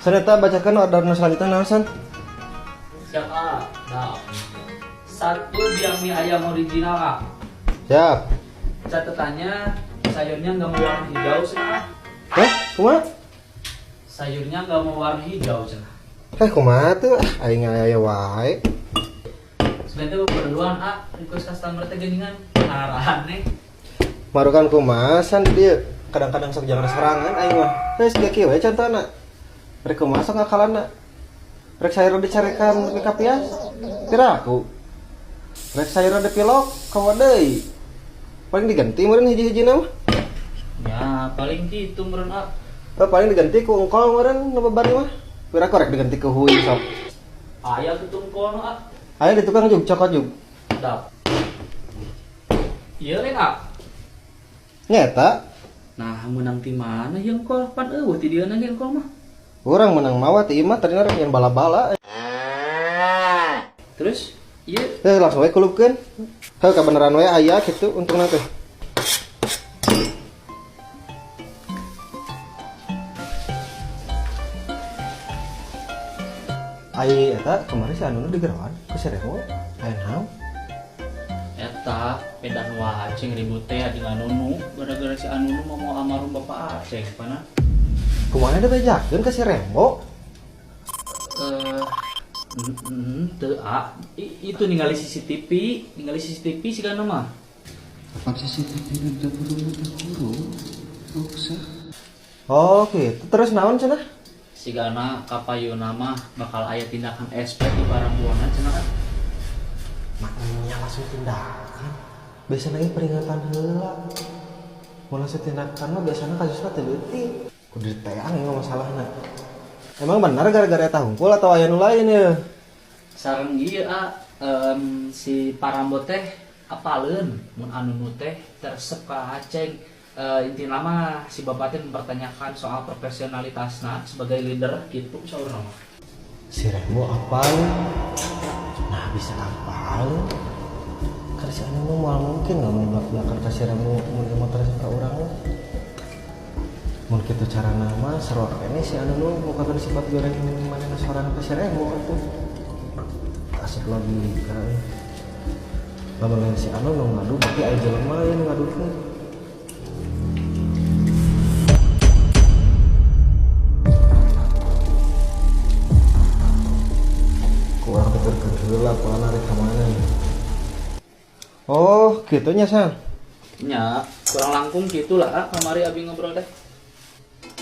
San eta bacakan order nu selanjutnya naon San? Siap A. Nah. Satu biang mie ayam original A. Siap. Catatannya sayurnya nggak mau warna hijau sih A. Hah? Kumaha? Sayurnya nggak mau warna hijau sih. Eh kumaha tuh? Ah, aing aya wae. Sebenarnya berduaan A request customer teh geuningan arahan nih. Marukan kumaha San di dieu? Kadang-kadang sok jangan serangan aing mah. Geus kieu kieu we contona. Rek kumaha sok ngakalana. Rek sayur dicarekan nepi ka pias. Piraku. Rek sayur dipilok kawa deui. Paling diganti meureun hiji-hijina mah. Ya paling gitu meureun A. Oh, paling diganti ku engkol meureun nu babari mah. Piraku rek diganti ku hui sok. Aya tuh engkol A. Aya di tukang jug cokot jug. Dap. Iya lain A. Nyeta. Nah, menang ti mana ieu engkol? Pan eueuh ti dieu ge engkol mah. Urang menang mawa ti imah tadi rek nyen bala-bala. Terus ieu Langsung we kulupkeun. Heuh kabeneran we aya kitu untungna teh. Ai eta kemarin si Anunu digeroan ku si Remo. Aya naon? Eta pedah wa Aceng ribut teh jeung Anunu gara-gara si Anunu mau almarhum Bapak Aceng pana. Kumaha da bejakeun ka si Rembo? Teu a. Itu ningali CCTV, ningali CCTV sigana mah. Kapan CCTV nu teu hurung rusak. Oh, gitu. Terus naon cenah? Sigana kapayuna mah bakal aya tindakan SP di parambuana cenah kan. Makanya langsung tindakan. Biasanya lagi peringatan heula. Mun langsung tindakan mah biasanya kasusna teu leutik. Kudu diteang ieu masalahna. Emang benar gara-gara eta hungkul atau aya nu lain ya? Sareng ieu a, si Parambo teh apaleun mun Anunu teh teresep ka Aceng. Intina mah si bapak teh mempertanyakan soal profesionalitasna sebagai leader gitu saurna mah. Si Rembo apaleun? Nah bisa apaleun? Karena si Anunu moal mungkin ngomong belak-belakan ka si Rembo mun ieu mah teresep ka urang mah. Mun kitu carana mah seru keneh si Anunu mukakeun sifat goreng manehna sorangan ka si Rembo atuh. Asup logika euy. Lamun lain si Anunu ngadu berarti aya jelema ieu nu ngadukeun. Kurang tuturkeun heula pola rek ka mana nih. Oh, kitu nya San. Nya, kurang langkung kitu lah, kamari abi ngobrol teh.